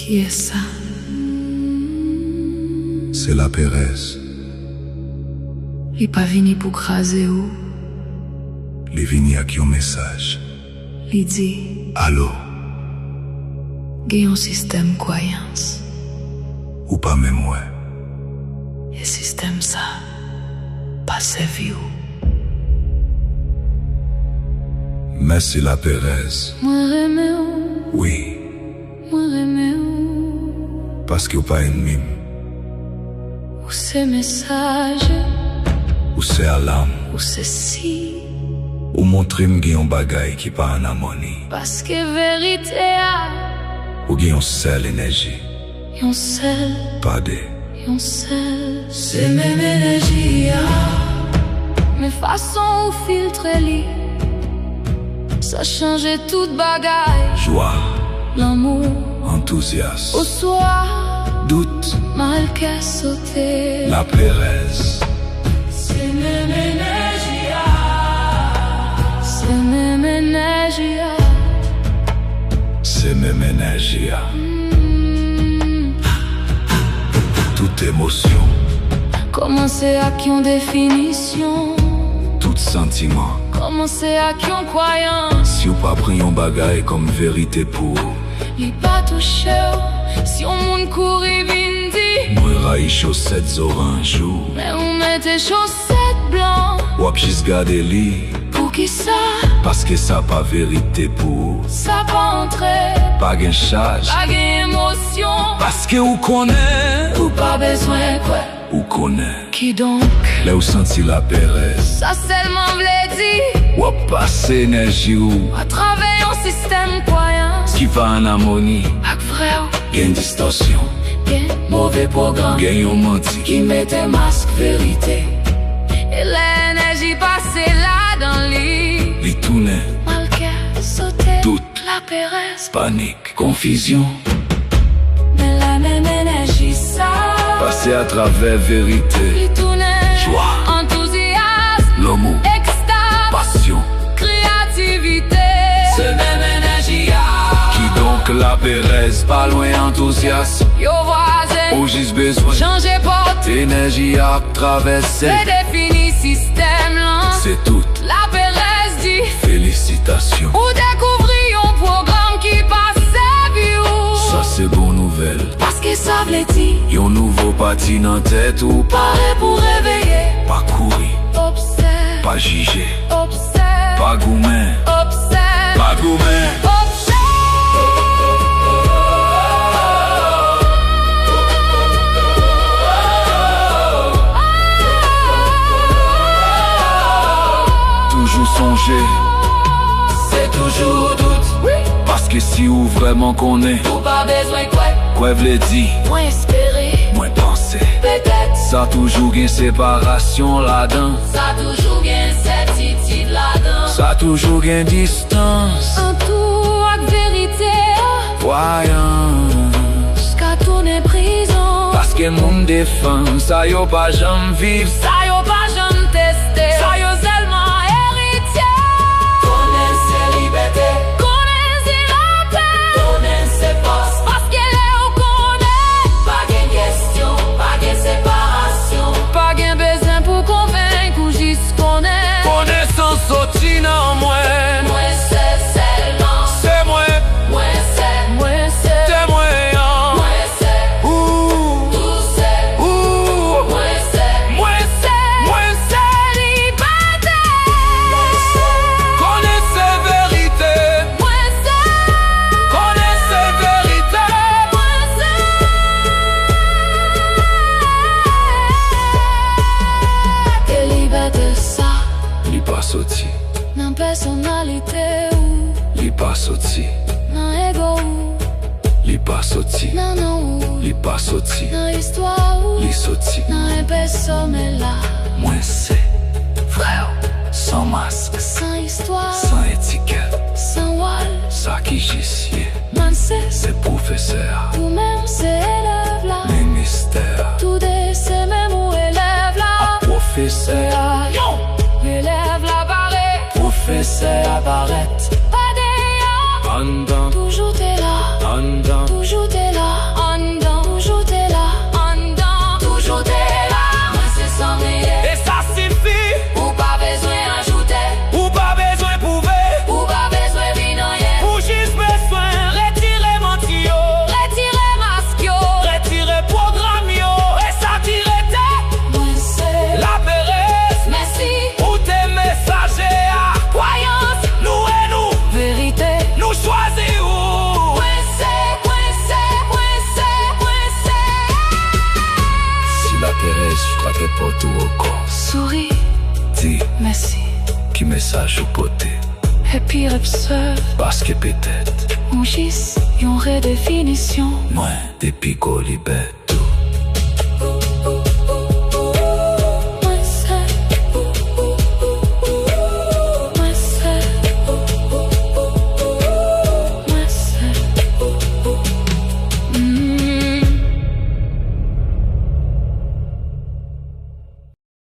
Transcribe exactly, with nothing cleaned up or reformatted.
Pyès sa. Se laperèz. Li pa vini pou kraze w. Li vini ak yon mesaj. Li di, alo. Gen yon sistèm kwayans. Ou pa menm wè. E sistèm sa pa sèvi w. Mèsi laperèz. Mwen renmen w. Wi. Mwen renmen w. Paske w pa ènmi m. Ou se mesaj. Ou se alam. Ou se siy. Ou montre m gen yon bagay ki pa an amoni. Paske verite a. Ou gen yon sèl enèji. Yon sèl. Pa de. Yon sèl. Se menm enèji a. Men fason ou filtre li, sa chanje tout bagay. Jwa. Lanmou. Antouzyas. Oswa. Dout. Malkè sote. Laperèz. Se menm enèji a. Se menm enèji a. Se menm enèji a. Mm. Tout emosyon. Kòmanse ak yon definisyon. Tout santiman. Kòmanse ak yon kwayans. Si w pa pran yon bagay kòm verite pou ou. Li pa touche w. Si yon moun kouri vin di. Mwen rayi chosèt zoranj ou. Men ou mete chosèt blan. W ap jis gade li. Poukisa? Paske sa pa verite pou ou. Sa pa antre. Pa gen chaj. Pa gen emosyon. Paske ou konnen. Ou pa bezwen kwè. Ou konnen. Kidonk. Lè w santi laperèz. Sa sèlman vle di. W ap pase enèji w. Atravè yon sistèm kwayans. Ki pa an amoni. Ak vrè w. Gen distòsyon. Gen move pwogram. Gen yon manti. Ki mete mask verite. E lè enèji pase ladan li. Li tounen. Malkè sote. Dout. Laperèz. Panik. Konfizyon. Men lè menm enèji sa. Pase atravè verite. Li tounen. Jwa. Antouzyas. Lanmou. Ekstaz. Pasyon. Kreyativite. Se menm enèji a. Kidonk laperèz pa lwen antouzyas. Yo vwazen. Ou jis bezwen. Chanje pòt. Enèji a ap travèse. Redefini sistèm lan. Se tout. Laperèz di. Felisitasyon. Ou dekouvri yon pwogram ki pa sèvi w. Sa se bon nouvèl. Paske sa vle di. Yon nouvo pati nan tèt ou. Pare pou reveye. Pa kouri. Obsève. Pa jije. Obsève. Pa goumen. Obsève. Pa goumen. Obsève. Toujou sonje. Se toujou dout. Wi. Paske si ou vrèman konnen. Ou pa bezwen kwè. Kwè vle di. Mwen espere. Mwen panse. Petèt. Sa toujou gen separasyon ladan. Sa toujou gen sètitid ladan. Sa toujou gen distans. Ant ou ak verite a. Kwayans. Ka tounen prizon. Paske moun defann. Sa yo pa janm viv. Sa yo pa janm teste. Sa yo sèlman eritye. Konnen se libète. Konnen se lapè. Konnen se fòs. Paske lè ou konnen. Pa gen kesyon. Pa gen separasyon. Pa gen bezwen pou konvenk ou jis konnen. Konesans soti nan mwen. Mwen se sèlman. Se mwen. Mwen se. Mwen se. Temwen an. Mwen se. Ou. Ou se. Ou. Mwen se. Mwen se. Mwen se libète. Mwen se. Konnen se verite. Mwen se. Konnen se verite. Mwen se. E libète sa. Li pa soti. Nan pèsonalite ou. Li pa soti. Nan ego ou. Li pa soti. Nan non ou. Li pa soti. Nan istwa ou. Li soti. Nan enpe somè la. Mwen se. Frè w. San mask. San istwa. San etikèt. San wòl. Sa ki jis ye. Mwen se. Se pwofesè a. Ou menm se elèv la. Ministè a. Toude se menm ou elèv la. Ak pwofesè a. Yo! Elèv la pare. Pwofesè a parèt. Pa deyò. Anndan. Toujou te la. Anndan. Toujou te la. Ki mesaj ou pote? Happy Rap Sub. Paske petèt. Ou jis yon redefinition. Mwen, depi Kolibèt.